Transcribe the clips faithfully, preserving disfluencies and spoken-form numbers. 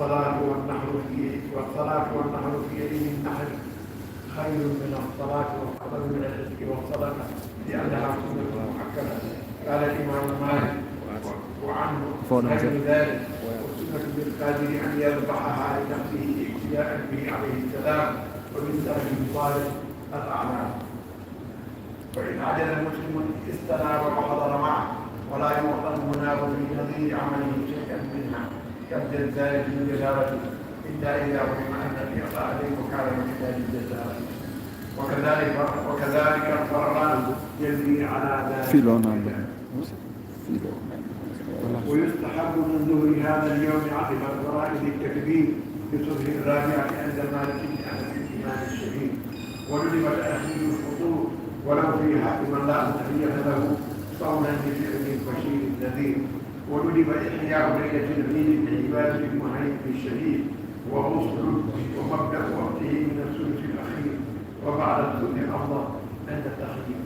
والصلاة والنحر في، والصلاة والنحر في عيد النحر خير من الصلاة وأفضل من العتق والصدقة، لأنها سنة مؤكدة. قال الإمام مالك: "وعنه غير ذلك، والسنة للقادر أن يذبحها لنفسه اقتداء به عليه السلام وبالسلف الصالح الأعلام." وإن عجز مسلم استناب وحضر معه، ولا يعطى المناب في نظير عمله شيئا منها، كالزلزال في الجدارة، إلا إذا علم أن الإعطاء للمكالمة لا للجدارة. وكذلك، وكذلك الفرمان يجري على ذلك. Filonam. Filonam. ويستحب من ظهر هذا اليوم عقب الفرائض التكبير بصبح الرابعة عند مالك بن أنس الإمام الشهير، وندب تأخير الفطور ولو في حق من لا أضحية له، قولا لفعل البشير النذير، وندب إحياء ليلة العيد بعبادة المهيمن الشهيد، وغسل، ومبدأ وقته من الثلث الأخير، وبعد الظهر أفضل عند التخيير،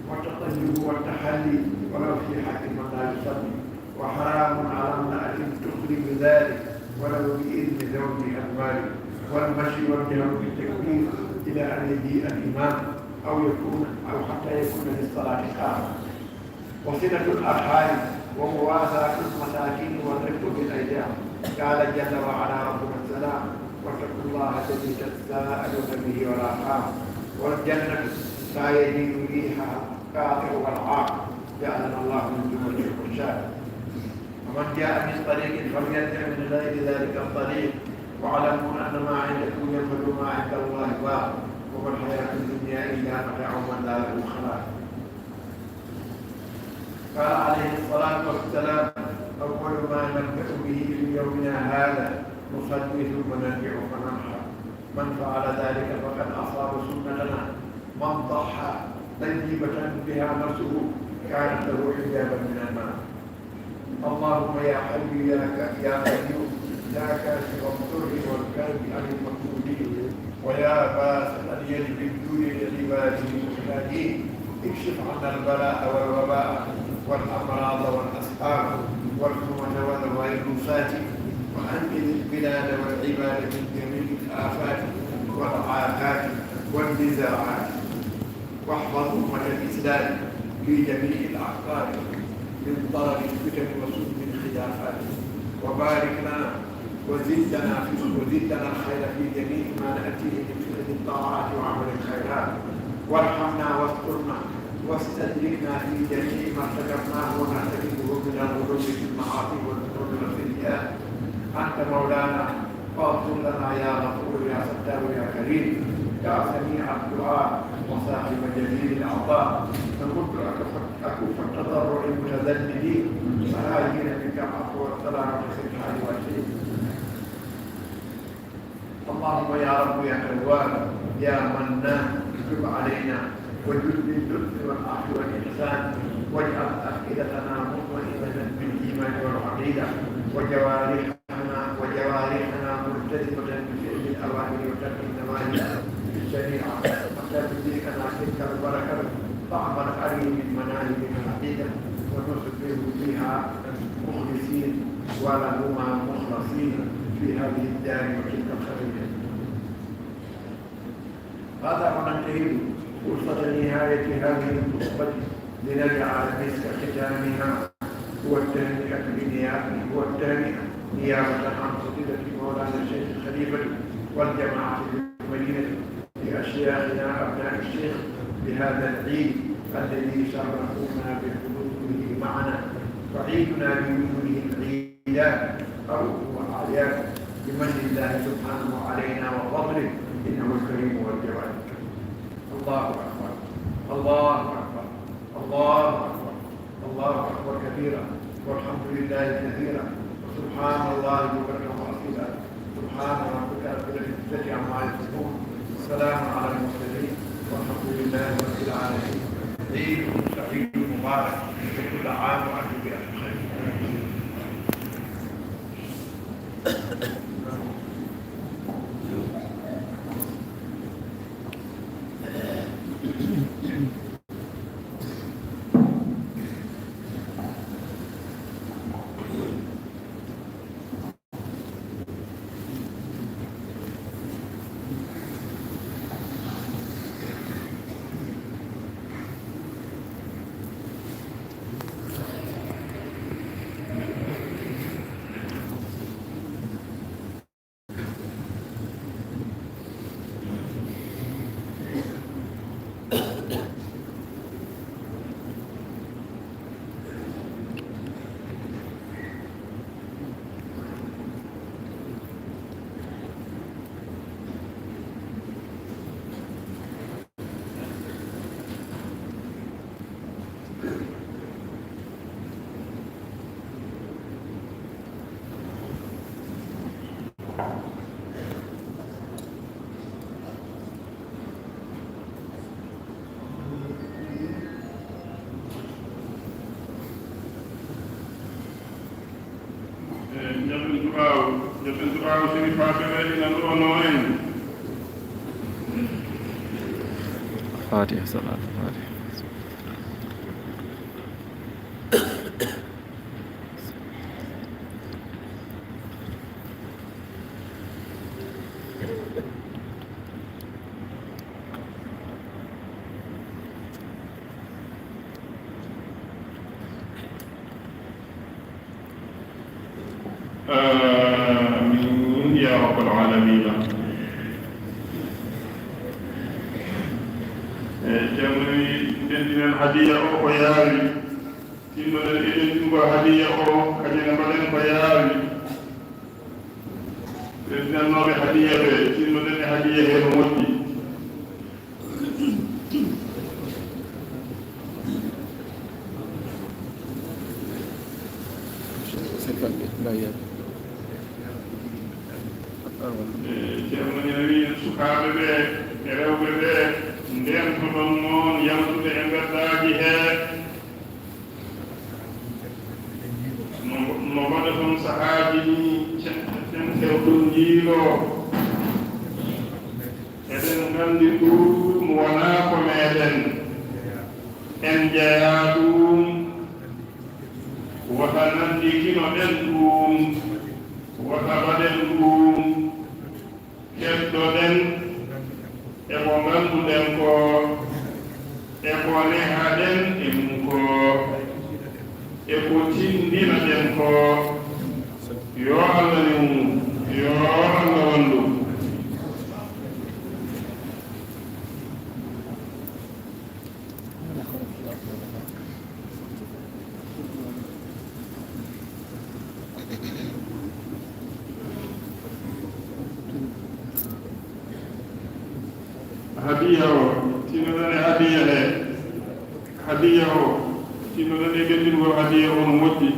والتطيب والتحلي ولو في حق من لا يصلي، وحرام على امرأة تخرج ذلك ولو بإذن زوجها الوالي، والمشي والجهر بالتكبير إلى أن يجيء الإمام أو يكون، أو حتى يكون للصلاة قامة. وصلة الأرحام ومواساة المساكين والرفق بالأيتام. قال جل وعلا ربنا السلام: "واتقوا الله الذي تساءلون به والأرحام، والجنة لا يجد ريحها القاطع والعاق". جعلنا الله من جملة الحشاة. ومن جاء من طريق فليرجع من غير ذلك الطريق، واعلموا أن ما عندكم ينفد وما عند الله باق، وما الحياة الدنيا إلا متاع وما الدار الآخرة. قال عليه الصلاة والسلام: "أول ما نبدأ به في يومنا هذا نصلي ثم نرجع فننحر، من فعل ذلك فقد أصاب سنتنا، من ضحى طيبة بها نفسه كانت له حجابا من النار". اللهم يا حي يا ك-، يا قيوم، يا كاشف الضر والكرب عن المكروبين، ويا باسط اليد بالجود لعباده المحتاجين، اكشف عنا البلاء والوباء والأمراض والأسقام والحمى والفيروسات، وأنقذ البلاد والعباد من جميع الآفات والعاهات والنزاعات. واحفظ أمة الإسلام في جميع الأقطار من طرد الفتن وسوء الخلافات، وبارك لنا وزد لنا في، وزد لنا الخير في جميع ما نأتيه من فعل الطاعات وعمل الخيرات، وارحمنا واسترنا واستدركنا في جميع ما ارتكبناه ونرتكبه من الغلو في المعاصي والذنوب والسيئات. أنت مولانا فاغفر لنا يا غفور يا ستار يا كريم، يا سميع الدعاء وصاحب جليل العطاء. نمد أكف، أكف التضرع المتذللين، سائلين منك العفو والسلامة في الحال والحين. اللهم يا رب يا تواب يا منان، تب علينا وجد باللطف والعفو والإحسان، واجعل أفئدتنا مطمئنة بالإيمان والعقيدة، وجوارحنا، وجوارحنا ملتزمة بفعل الأوامر وترك النواهي في الشريعة، حتى تدركنا تلك البركة طعم الأري من مناهج العقيدة، ونصبح فيها مخلصين ولهما مخلصين في هذه الدار وتلك الخلية. هذا وننتهز فرصة نهاية هذه الخطبة لنجعل مسك ختامها هو التهنئة بنيا-، هو التهنئة نيابة عن فضيلة مولانا الشيخ الخليفة والجماعة في المدينة، لأشياخنا أبناء الشيخ بهذا العيد الذي شرفونا بحضوره معنا، فعيدنا بوجوههم عيدان أو وأعياد بمن الله سبحانه علينا وفضله، إنه الكريم هو الجواد. الله أكبر، الله أكبر، الله أكبر، الله أكبر كبيرا، والحمد لله كثيرا، وسبحان الله بكرة وأصيلا. سبحان ربك رب العزة عما يصفون، وسلام على المرسلين، والحمد لله رب العالمين. عيد سعيد مبارك، وكل عام وأنتم بألف خير. Du'aaw sirifaaɓe ɓe ina nduwanoo en. Faatiha, salaatul faatiha. Amin ya rabbal alamina. E ceerno wi, ndenndinen hadiya o ko yaawi. Tinnoɗen eɗen ɗumgol hadiya o, kadi ne mbaɗen ko yaawi. Ɓe nannooɓe hadiya ɓe, tinnoɗen e hadiya he no moƴƴi. E ceerno ina wiyi en sukaaɓe ɓe e rewɓe ɓe, ndeentoɗon noon yaltude e mbeddaaji he. No, no mbaɗaton sahaaji ni, cen-, cen-, cen-, ɗum jiiloo. Eɗen nganndi ɗum wonaa ko meɗen. En jeyaa ɗum. Wota nannditinoɗen ɗum. Wota mbaɗen ɗum. Keddoɗen e ko ngannduɗen ko, e ko nehaɗen e mum ko, e ko tinndinaɗen ko. Yo Allah newndu, yo Allah wallu. Hadiya o, tinnoɗen e hadiya he. Hadiya o, tinnoɗen e ɓenndingol hadiya o no moƴƴi.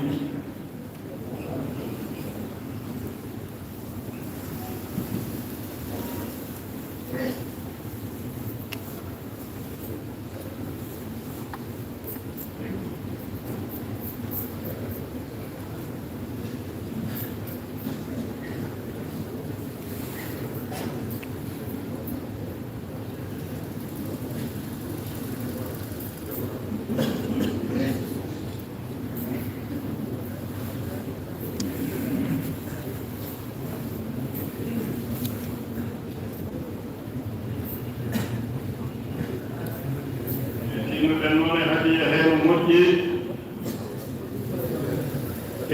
Tinnoɗen noon e hadiya hee no moƴƴi.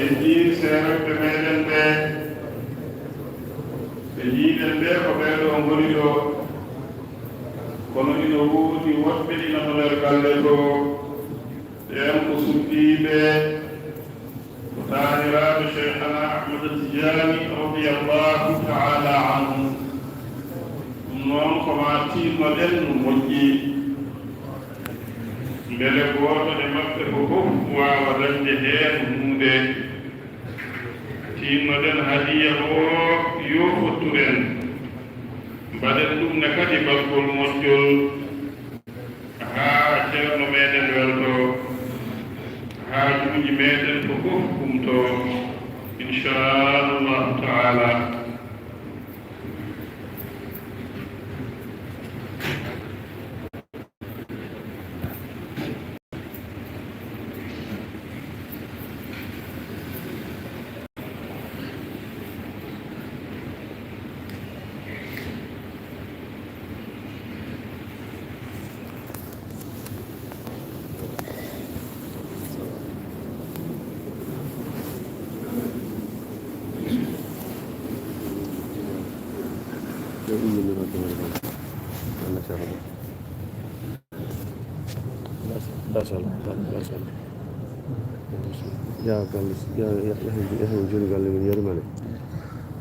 En njii seerooɓe meeɗen ɓe, ɓe njiiɗen ɓe ko ɓee ɗoo ngoni ɗoo. Kono ina woodi woɗɓe ina ɗo nder galle ɗoo. Ɓeen ko suddiiɓe, ko taaniraaɓe Cheikhana Ahmad Tijaani radiyallahu taala anhu. Ɗum noon ko maa tiinnoɗen no moƴƴi. Mbele gooto e maɓɓe fof waawa dañde heen huunde. Tiinnoɗen hadiya o yo fottu en. Mbaɗen ɗum ne kadi balgol moƴƴol. Haa ceerno meeɗen weltoo, haajuuji meeɗen fof fof kumtoo, inchallahu taala. Basal, basal. Ya galle, ya, ya, ya, ya, ya, jooni galle men yari mane.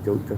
Jaw, jaw,